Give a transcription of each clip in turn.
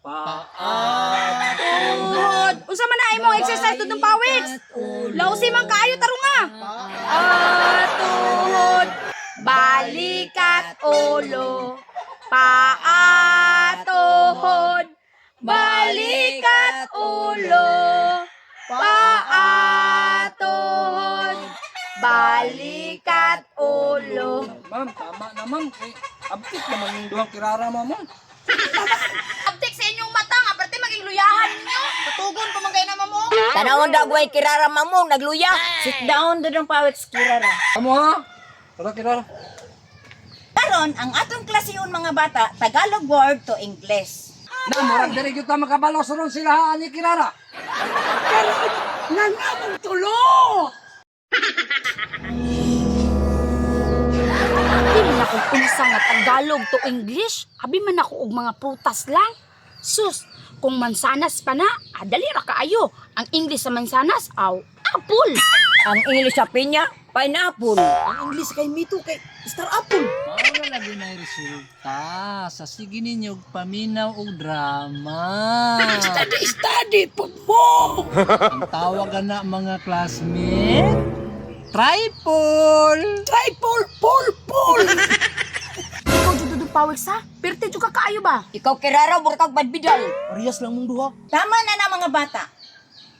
Paa. Tuhod. Unsa man na imong exercise Dudong Pawis? Lausi man kaayo tarunga. Ah, tuhod. Balikat ulo. Paa, tuhod. Balikat ulo. Paa, tuhod. Balikat ulo. Ma'am, tama na, ma'am. Eh, abtik naman yung duhang Kirara mo, ma'am. Abtik sa inyong mata nga, parte maging luyahan ninyo. Patugon pa man kay na mamo. Tanawon dagway Kirara mamong nagluya. Sit down, Dudong Pawis, Kirara. Amo ha? Tara, Kirara. Karon, ang atong klasehon, mga bata, Tagalog word to English. Na, murag diri gyud ta makabalo suron sila ha, ani Kirara. Karon, nangamong tulo. Abi man ako unsa nga Tagalog to English. Abi man ako og mga prutas lang. Sus, kung mansanas pa na, dali ra kaayo. Ang English sa mansanas, aw, apple. Ang English sa pinya, pineapple. Ang English kay Mito kay Star Apple. Mao na lagi na resulta sa sige ninyo og paminaw og drama. Study, study po mo. Ang tawag na, mga classmate, tripol. Tripol, pol, pol. Ikaw jud, Dudong Pawis, ha? Pirti jud ka kaayo ba? Ikaw, Kirara, mura kag badbidal. Parehas lang mong duha. Tama na na, mga bata.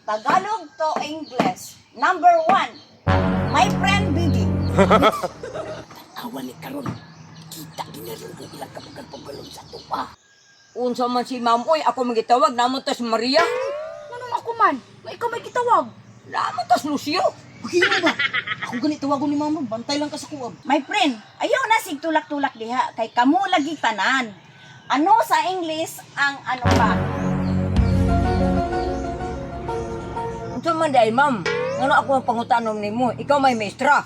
Tagalog to English. Number 1. My friend Biggie. Awan ni karon. Kita ginaron ang ilang kabugal-bugalon sa tupa. Unsa man si ma'am oy, ako magitawag namo tas Maria. Manong ako man? Nga ikaw may gitawag. Namo tas Lucio. Pagkino ba? Ako gani tawagon ni mama, bantay lang ka sa kuwab. My friend, ayaw na sig tulak-tulak diha kay kamo lagi tanan. Ano sa English ang ano pa? Unsa man day ma'am? Ngano ako ang pangutanon nimo? Ikaw may maestra.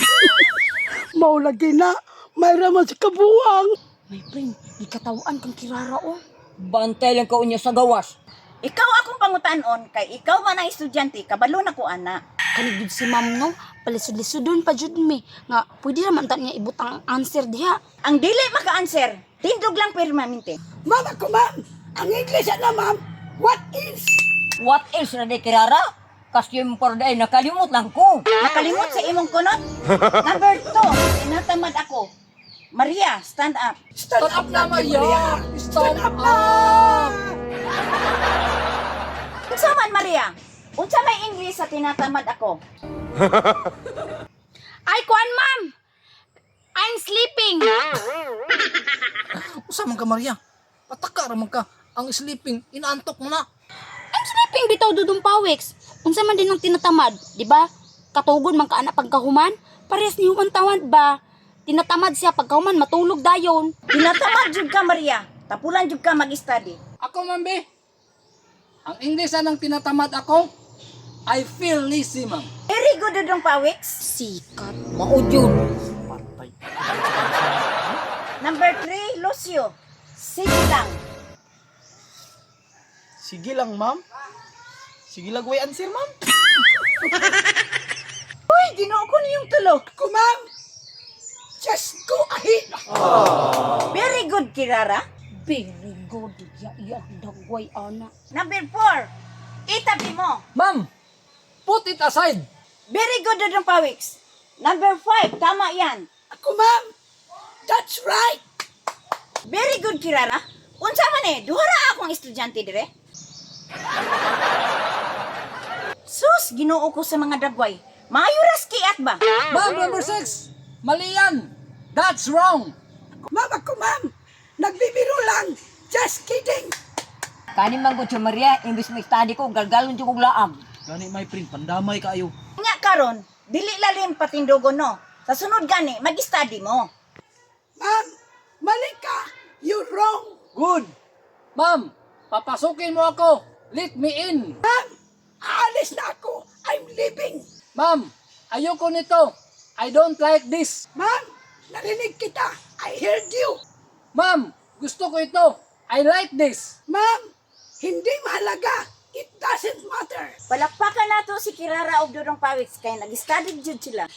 Mao lagi na, may raman sa kabuang. My friend, gikatawaan kang Kirara oh. Bantay lang ka unya sa gawas. Ikaw akong pangutanon kay ikaw man ang estudyante, kabalo na ko ana. Kani jud si ma'am no, palisod-lisodon pa jud mi. Nga pwede ra man ta niya ibutang ang answer diha. Ang dili maka-answer, tindog lang permanente. Mama ko, ma'am. Ang English na, ma'am. What is? What else na day, Kirara? Kasi yung day nakalimot lang ko. Nakalimot sa imong kunot. Number 2, tinatamad ako. Maria, stand up. Stand Stand up na, Maria! Stand Stand up na! up! Unsa man, Maria? Unsa may English sa tinatamad ako? Ay kuan, ma'am. I'm sleeping. Usa man ka, Maria? Pataka ra man ka. Ang sleeping, inaantok mo na. I'm sleeping bitaw, Dudong Pawix. Unsa man din ang tinatamad, di ba? Katugon man ka ana pagkahuman, parehas ni human tawad ba? Tinatamad siya pagkahuman matulog dayon. Tinatamad jud ka, Maria. Tapulan jud ka mag-study. Ako, ma'am, be. Ang English anang tinatamad ako, I feel lazy, ma'am. Very good, Dudong Pawiks. Sikat. Mao jud. Patay. Number 3, Lucio. Sige lang. Sige lang, ma'am. Sige lang, way answer, ma'am. Uy, Ginoo ko niyong tulo. Ako, ma'am. Just go ahead. Very good, Kirara. Very good. Ya ya dagway ana. Number 4, itabi mo. Ma'am, put it aside. Very good, Dudong Pawiks. Number 5, tama yan. Ako, ma'am. That's right. Very good, Kirara. Unsa man eh, duha ra akong estudyante dire. Sus, Ginoo ko sa mga dagway. Maayo ra kiat ba? Ma'am, number 6, mali yan. That's wrong. Ma'am, ako, ma'am. Nagbibiro lang. Just kidding. Kani man gud si Maria, imbis mag-study ko, galgalon jud kog laam. Gani, my friend, pandamay kaayo. Nya karon, dili lalim patindugon no. Sa sunod gani, mag-study mo. Ma'am, mali ka. You're wrong. Good. Ma'am, papasukin mo ako. Let me in. Ma'am, aalis na ako. I'm leaving. Ma'am, ayoko nito. I don't like this. Ma'am, narinig kita. I heard you. Ma'am, gusto ko ito. I like this. Ma'am, hindi mahalaga. It doesn't matter. Palakpakan nato si Kirara og Dudong Pawiks kay nag-study jud sila.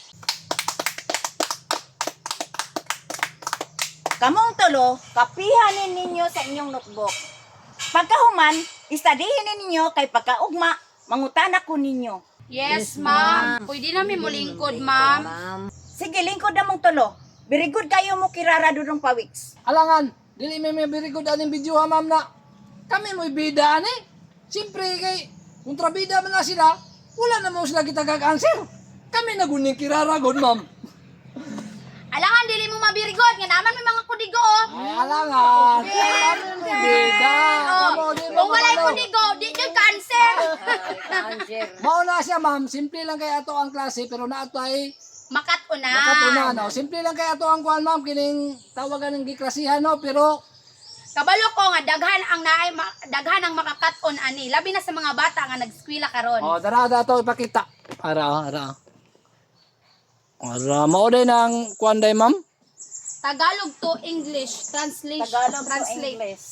Kamong tulo, kapihanin ninyo sa inyong notebook. Pagkahuman, istadihin ninyo kay pagkaugma, mangutana ko ninyo. Yes, ma'am. Pwede na mi mulingkod, ma'am. Ma'am. Sige, lingkod na mong tulo. Very good kayo mo kirara dudong pawiks. Alangan, dili may very good aning video ha ma'am na kami mo'y bida ani. Siyempre kay kontrabida man na sila, wala na mo sila kita kag-answer. Kami na guning kirara gud ma'am. Alangan dili mo mabirigod nga naman may mga kudigo oh. Ay alangan, kami mo'y bida. Oh, Kamo, di mo kung walay kabalo. kudigo, di jud cancer. Answer. Mao na siya ma'am, simple lang kay ato ang klase pero naa ay Makatuna. makatuna no. Simple lang kay ato ang kuan ma'am kining tawagan ng giklasihan no pero Kabalo ko nga daghan ang naay daghan ang makakat-on ani, labi na sa mga bata nga nagskwela karon. Oh, dara da to ipakita. Ara oh, ara. Ara mao din ang kuan day ma'am. Tagalog to English translation. Tagalog to Translate. English.